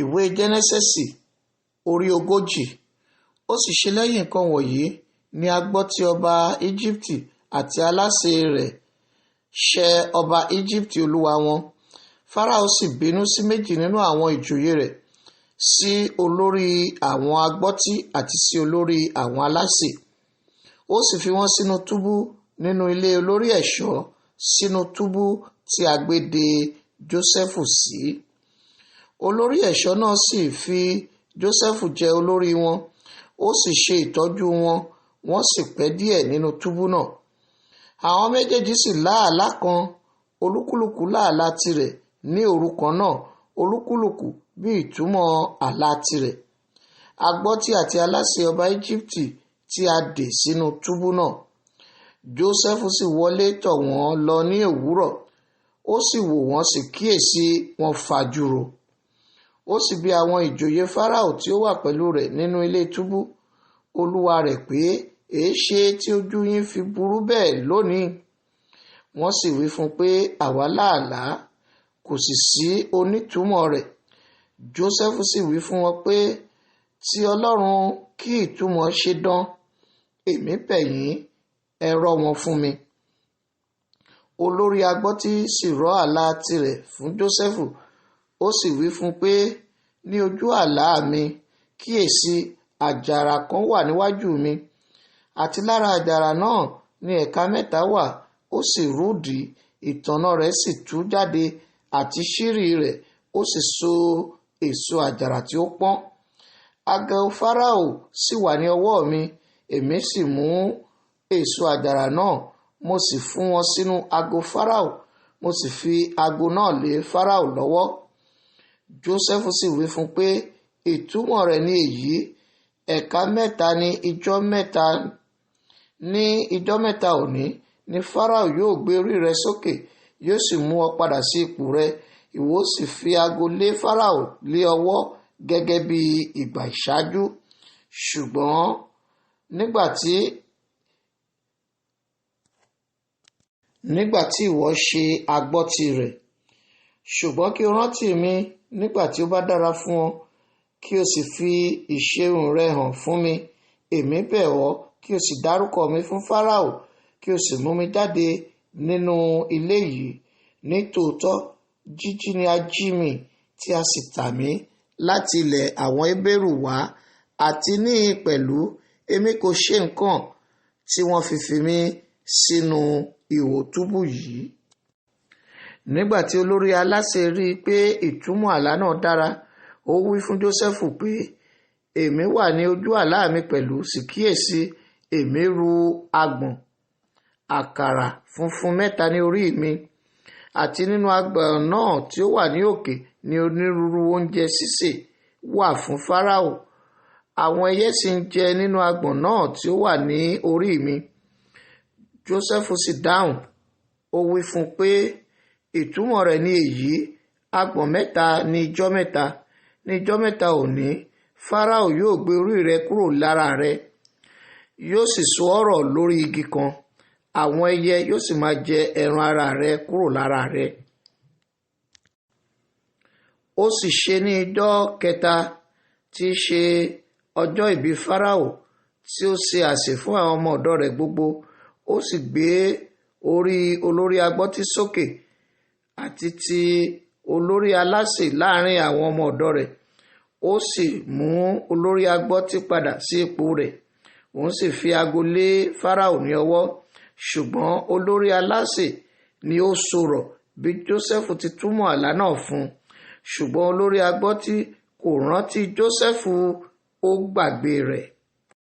Ìwé Jẹ́nẹ́sísì orí 40. Ó sì ṣe lẹ́yìn nǹkan wọ̀nyí ni a gbọ́ tí ọba Íjíbítì àti aláṣẹ rẹ̀ ṣẹ ọba Íjíbítì olúwa wọn. Fáráò sì bínú sí méjì nínú àwọn ìjòyè rẹ̀, sí olórí àwọn agbọ́tí àti sí olórí àwọn alásè. Ó sì fi wọ́n sínú túbú nínú ilé olórí ẹ̀ṣọ́, sínú túbú tí a gbé de Jósẹ́fù sí. Olórí ẹ̀ṣọ́ náà sì fi Jósẹ́fù jẹ olórí wọn, ó sì ṣe ìtọ́jú wọn, wọ́n sì pẹ́ díẹ̀ nínú túbú náà. Àwọn méjèèjì sì lá àlá kan, olúkúlùkù lá àlá tirẹ̀ ní òru kan náà, olúkúlùkù bí ìtumọ̀ àlá tirẹ̀. Agbọ́tí àti alásè ọba Íjíbítì tí a dè sínú túbú náà. Jósẹ́fù sì wọlé tọ̀ wọ́n lọ ní òwúrọ̀, ó sì wò wọ́n sì kíyèsí wọn fajúro. Ó sì bi àwọn ìjòyè Fáráò tí ó wà pẹ̀lú rẹ̀ nínú ilé túbú olúwa rẹ̀ pé, èéṣe tí ojú yín fi burú bẹ́ẹ̀ lónìí? Wọ́n sì wí fún un pé, àwa lá àlá, kò sì sí onítúmọ̀ rẹ̀. Jósẹ́fù sì wí fún wọn pé, tí Ọlọ́run kí ìtumọ̀ ṣe dán, èmi bẹ̀ yín, ẹ rọ́ wọn fún mi. Olórí agbọ́tí sì rọ́ àlá tirẹ̀ fún Jósẹ́fù, ó sì wí fún un pé, ní ojú àlá mi, kíyèsí, àjàrà kan wà níwájú mi, àti lára àjàrà náà ni ẹ̀ka mẹ́ta wà, ó sì rúdi, ìtànná rẹ̀ sì tú jáde àti ṣírí rẹ̀, ó sì so èso àjàrà tí ó pọ́n. Ago Fáráò sì wà ní ọwọ́ mi, èmi sì mú èso àjàrà náà, mo sì fún wọn sínú ago Fáráò, mo sì fi ago náà lé Fáráò lọ́wọ́. Jósẹ́fù sì wí fún un pé, ìtumọ̀ rẹ̀ ni èyí, ẹ̀ka mẹ́ta ní ijọ́ mẹ́ta, ní ijọ́ mẹ́ta òní ni Fáráò yóò gbé orí rẹ sókè, yóò sì mú ọ padà sí ipò rẹ, ìwọ sì fi ago lé Fáráò lé ọwọ́ gẹ́gẹ́ bí ìgbà ìṣáájú. Ṣùgbọ́n nígbà tí ìwọ ṣe agbọ́tí rẹ̀, ṣùgbọ́n kí o rántí mi nígbà tí ó bá dára fún ọ, kí o sì fi ìṣeun rẹ hàn fún mi. Èmi bẹ̀ ọ́ kí o sì dárúkọ mi fún Fáráò, kí o sì mú mi jáde nínú ilé yìí. Nítòótọ́ jíjí ni a jí mi, tí a sì tà mí láti ilẹ̀ àwọn Hébérù wá, àti ní pẹ̀lú èmi kò ṣe nǹkan tí wọ́n fi fi mí sínú ihò túbú yìí. Nígbà tí olórí alásè rí i pé ìtumọ̀ àlá náà dára, ó wí fún Jósẹ́fù pé, èmi wà ní ojú àlá mi pẹ̀lú, sì kíyèsí, èmi ru agbọ̀n àkàrà funfun mẹ́ta ní orí mi, àti nínú agbọ̀n náà tí ó wà ní òkè ní onírúurú oúnjẹ sísè wà fún Fáráò. Àwọn ẹyẹ sì ń jẹ nínú agbọ̀n náà tí ó wà ní orí mi. Jósẹ́fù sì dáhùn, ó wí fún un pé, ìtumọ̀ rẹ̀ ni èyí, agbọ̀n mẹ́ta ní ijọ́ mẹ́ta, ní ijọ́ mẹ́ta òní, Fáráò yóò gbé orí rẹ kúrò lára rẹ, yóò sì so ọ̀rọ̀ lórí igi kan, àwọn ẹyẹ yóò sì máa jẹ ẹran ara rẹ kúrò lára rẹ. Ó sì ṣe ní ijọ́ kẹta tí í ṣe ọjọ́ ìbí Fáráò, tí ó ṣe àsè fún àwọn ọmọ ọ̀dọ̀ rẹ̀ gbogbo, ó sì gbé orí olórí agbọ́tí sókè àti ti olórí alásè láàrin àwọn ọmọ ọ̀dọ̀ rẹ̀. Ó sì mú olórí agbọ́tí padà sí ipò rẹ̀, òun sì fi ago lé Fáráò ní ọwọ́. Ṣùgbọ́n olórí alásè ni ó sọ̀rọ̀ bí Jósẹ́fù ti túmọ̀ àlá náà fún un. Ṣùgbọ́n olórí agbọ́tí kò rántí Jósẹ́fù, ó gbàgbé rẹ̀.